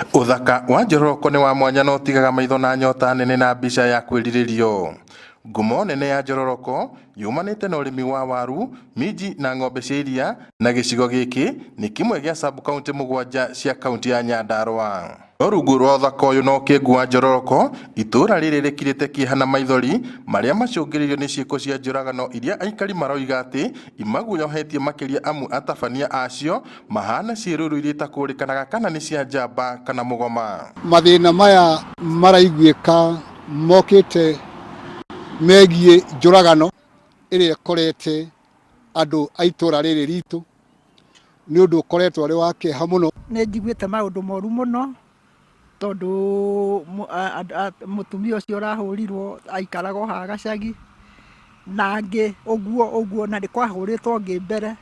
Ũthaka wa Njororoko nĩ wa mwanya na ũtigaga maitho na nyota nene na mbica ya kwĩrirĩrio. Ngumo nene ya Njororoko yumanĩte na ũrĩmi wa waru, minji na ng'ombe cia iria na gĩcigo gĩkĩ nĩ kĩmwe gĩa sub-county 7 cia kaunti ya Nyandarua. No rungu rwa ũthaka ũyũ na ũkĩngu wa Njororoko, itũũra rĩrĩ rĩkirĩte kĩeha na maithori marĩa macũngĩrĩirio nĩ ciĩko cia njũragano iria aikari maroiga atĩ imaguoyohetie makĩria amu atabania acio mahana ciĩruru iria itakũrĩkanaga kana nĩ cia njamba kana mũgoma. Mathĩna maya maraiguĩka mokĩte megiĩ njũragano ĩrĩa ĩkorete andũ a itũũra rĩrĩ ritũ, nĩ ũndũ ũkoretwo ũrĩ wa kĩeha mũno. Nĩ njiguĩte maũndũ moru mũno tondũ mũtumia ũcio ũrahũrirwo aikaraga o haha gacagi na angĩ ũguo ũguo, na nĩ kwahũrĩtwo ũngĩ mbere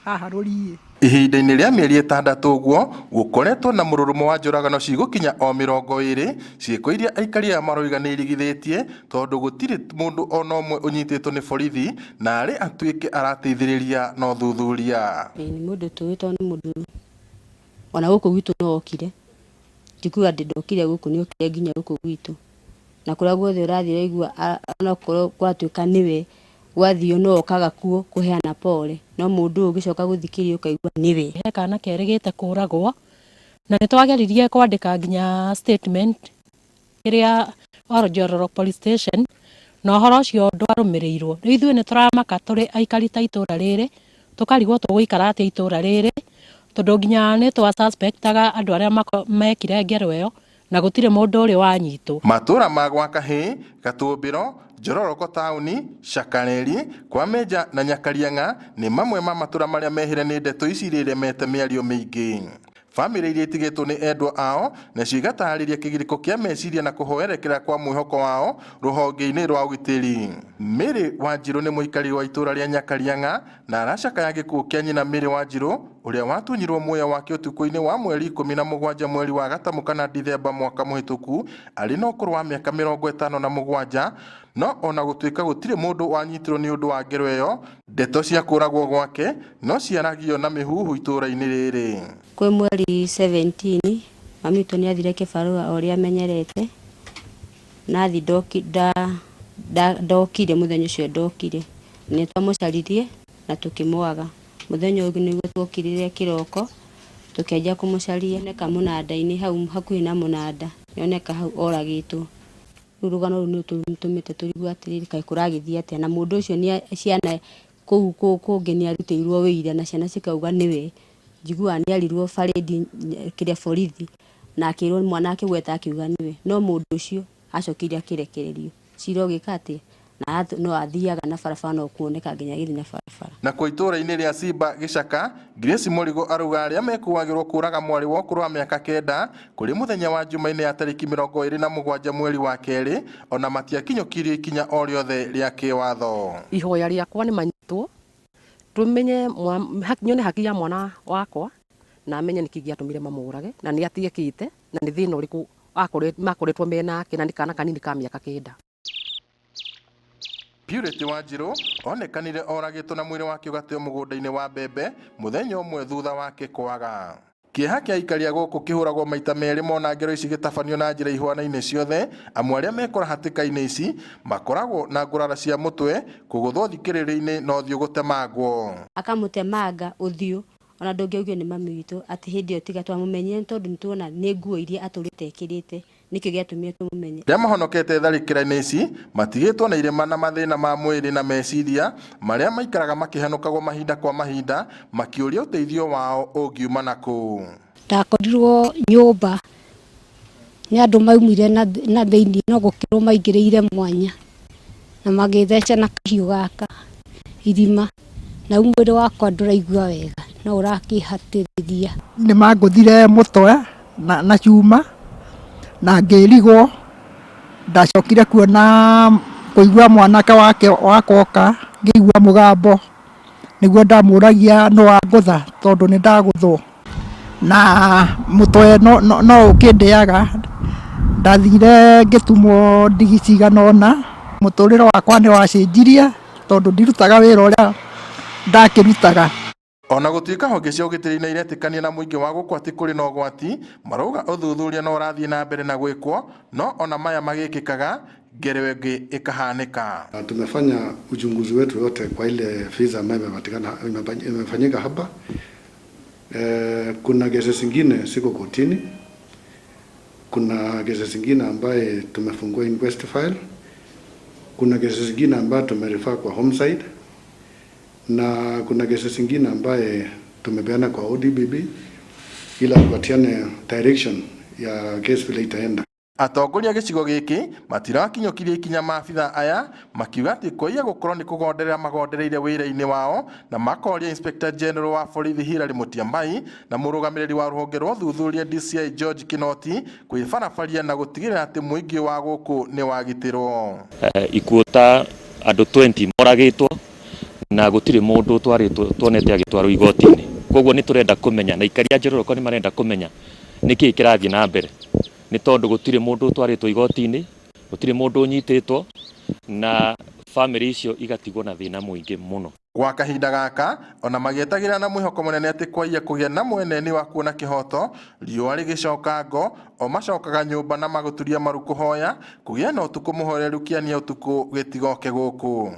haha rũriĩ. Ihinda-inĩ rĩa mĩeri 6 ũguo gũkoretwo na mũrurumo wa njũragano cigũkinya o 20, ciĩko iria aikari aya maroiga nĩ irigithĩtie tondũ gũtirĩ mũndũ ona ũmwe ũnyitĩtwo nĩ borithi na arĩ atuĩke arateithĩrĩria na ũthuthuria. Ĩĩ nĩ mũndũ tũĩ tondũ nĩ mũndũ ona gũkũ gwitũ no okire, ti kuga atĩ ndokire gũkũ, nĩ okire nginya gũkũ gwitũ, na kũrĩa guothe ũrathiĩ ũraigua onokorwo gwatuĩka nĩwe gwathio no okaga kuo kũheana pole, no mũndũ ũyũ ũgĩcoka gũthikĩrĩria ũkaigua nĩwe. He kana kerĩgĩte kũragwo na nĩ twageririe kwandĩka nginya statement ĩrĩa Njororo police station na ũhoro ũcio ndwarũmĩrĩirwo. Rĩu ithuĩ nĩ tũramaka tũrĩ aikari ta itũra rĩrĩ, tũkarigwo tũgũikara atĩa itũra rĩrĩ, tondũ nginya nĩ twa suspectaga andũ arĩa mekire ngero ĩyo na gũtirĩ mũndũ ũrĩ wanyitwo. Matũra ma Gwakahĩ, Gatũmbĩro, Njororoko taũni, Cakareri, kwa Menja na Nyakariang'a nĩ mamwe ma matũra marĩa mehĩre nĩ ndeto ici iria iremete mĩario mĩingĩ. Bamĩrĩ iria itigĩtwo nĩ endwa ao nacio igatarĩria kĩgirĩko kĩa meciria na kũhoerekera kwa mwĩhoko wao rũhonge-inĩ rwa ũgitĩri. Mary Wanjirũ nĩ mũikari wa itũra rĩa Nyakariang'a na aracakaya gĩkuũ kĩa nyina Mary Wanjirũ ũrĩa watunyirwo muoyo wake ũtukũ-inĩ wa mweri 17 mweri wa Gatamu kana Dithemba mwaka mũhĩtũku arĩ na ũkũrũ wa mĩaka 57, no ona gũtuĩka gũtirĩ mũndũ wanyitirwo nĩ ũndũ wa ngero ĩyo, ndeto cia kũragwo gwake no ciaragio na mĩhuhu itũũra-inĩ rĩrĩ. Kwĩ mweri 17 mami witũ nĩ athire kĩbarũa o ũrĩa amenyerete, na athi ndokire mũthenya ũcio ndokire, nĩ twamũcaririe na tũkĩmwaga. Mũthenya ũngĩ nĩguo tuokirire kĩroko tũkĩanjia kũmũcaria, oneka mũnanda-inĩ hau hakuhĩ na mũnanda, nĩoneka hau oragĩtwo. Rĩu rũgano rũu nĩ rũtũmĩte tũrigwo atĩrĩrĩ, kaĩ kũragĩthiĩ atĩa, na mũndũ ũcio nĩ ciana kũu kũngĩ nĩ arutĩirwo wĩira na ciana cikauga nĩwe. Njiguaga nĩ arirwo barĩndi kĩrĩa borithi na akĩrwo mwana akĩgweta akiuga nĩwe, no mũndũ ũcio acokire akĩrekererio. Cira ũgĩka atĩa? Na no athiaga na barabara no kuoneka nginya agĩthiĩ na barabara. Na kwa itũũra-inĩ rĩa Simba Gĩcaka, Grace Mũrigo arauga arĩa mekũagĩrwo kũraga mwarĩ wa ũkũrũ wa mĩaka 9 kũrĩ mũthenya wa Jumaine ya tarĩki 27 mweri wa kerĩ, ona matiakinyũkirie ikinya o rĩothe rĩa kĩwatho. Ihoya rĩakwa nĩ manyitwo, tũmenye nyone haki ya mwana wakwa na menye nĩkĩ gĩatũmire mamũrage na nĩ atiekĩte na nĩ thĩna ũrĩkũ makoretwo menake na nĩ kana kanini ka mĩaka 9. Purity Wanjirũ onekanire oragĩtwo na mwĩrĩ wake ũgateo mũgũnda-inĩ wa mbembe mũthenya ũmwe thutha wake kwaga. Kĩeha kĩa aikari a gũkũ kĩhũragwo maita merĩ mona ngero ici gĩtabanio na njĩra ihwanaine ciothe, amu arĩa mekora hatĩka-inĩ ici makoragwo na ngurara cia mũtwe, kũgũthwo thikĩrĩrio-inĩ na ũthiũ gũtemangwo. Akamũtemanga ũthiũ ona ndũngĩaugire nĩ mami witũ atĩ hĩndĩ ĩyo tiga twamũmenyire nĩ tondũ nĩtuona nĩ nguo iria atũrĩte ekĩrĩte nĩkĩo gĩatũmire tũmũmenye. Arĩa mahonokete tharĩkĩra-inĩ ici matigĩtwo na irema na mathĩna ma mwĩrĩ na meciria marĩa maikaraga makĩhenũkagwo mahinda kwa mahinda makĩũria ũteithio wao ũngiuma nakũ. Ndakorirwo nyũmba nĩ andũ maumire na thĩinĩ no gũkĩrwo maingĩrĩire mwanya na magĩtheca na kahiũ gaka irima, na rĩu mwĩrĩ wakwa ndũraigua wega no ũrakĩhatĩrĩria. Nĩ mangũthire mũtwe na cuma na ngĩrigwo, ndacokire kuona kũigua mwanake wake wakwa oka ngĩigua mũgambo nĩguo ndamũragia nũ wangũtha tondũ nĩ ndagũthwo na mũtwe no ũkĩndĩaga. Ndathire ngĩtumwo ndigi cigana ũna, mũtũrĩre wakwa nĩ wacenjirie tondũ ndirutaga wĩra ũrĩa ndakĩrutaga. Ona gũtuĩka honge cia ũgitĩri nĩ iretĩkania na mũingĩ wa gũkũ atĩ kũrĩ na ũgwati, marauga ũthuthuria no ũrathiĩ na mbere na gwĩkwo, no ona maya magĩkĩkaga ngero ĩngĩ ĩkahanĩka. Tumefanya uchunguzi wetu yote kwa ile visa ambayo imepatikana imefanyika hapa. Kuna kesi zingine ziko kotini, kuna kesi zingine ambaye tumefungua inquest file, kuna kesi zingine ambayo tumerefer kwa homicide na kuna kesi zingine ambaye tumepeana kwa ODPP ila tupatiane direction ya kesi vile itaenda. Atongoria a gĩcigo gĩkĩ matirakinyũkirie ikinya maabitha aya makiuga atĩ kwaiya gũkorwo nĩ kũgonderera magondereire wĩra-inĩ wao na makoria Inspector General wa borithi Hilary Mutyambai na mũrũgamĩrĩri wa rũhonge rwa ũthuthuria DCI George Kinoti kwĩbarabaria na gũtigĩrĩra atĩ mũingĩ wa gũkũ nĩ wagitĩrwo. Ikuũ ta andũ 20 moragĩtwo na gũtirĩ mũndũ twarĩtwo tuonete agĩtwarwo igoti-inĩ. Koguo nĩ tũrenda kũmenya na aikari a Njororoko nĩ marenda kũmenya nĩkĩĩ kĩrathiĩ na mbere, nĩ tondũ gũtirĩ mũndũ ũtwarĩtwo igoti-inĩ, gũtirĩ mũndũ ũnyitĩtwo na bamĩrĩ icio igatigwo na thĩna mũingĩ mũno. Gwa kahinda gaka ona magĩetagĩrĩra na mwĩhoko mũnene atĩ kwaiya kũgĩa na mwene nĩ wa kuona kĩhoto, riũa rĩgĩcoka ngo o macokaga nyũmba na magũturia maru kũhoya kũgĩa na ũtukũ mũhoreru kĩania ũtukũ gĩtigoke gũkũ.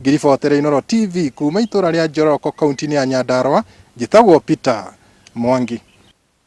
Ngĩribotera Inooro TV kuma itũra rĩa Njoroko kaunti-inĩ ya Nyandarua, njĩtagwo Peter Mwangi.